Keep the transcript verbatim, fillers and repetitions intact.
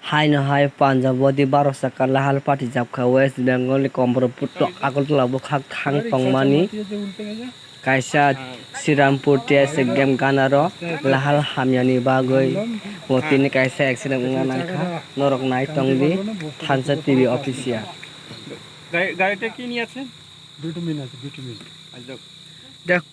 Haino hai Punjab o di baro saka lahal patijak kha West Bengal ni Komborpur to Agartala bwkhak thang tongmani kaisa Srirampur T S F game ganaro lahal hamyani bagwi o tini kaisa accident wngna nangkha, norok nai tongdi Thansa T V official. গাড়ি-, গাড়িটা কি নিয়ে আছে? বিটুমিন আছে, বিটুমিন। আচ্ছা। Dek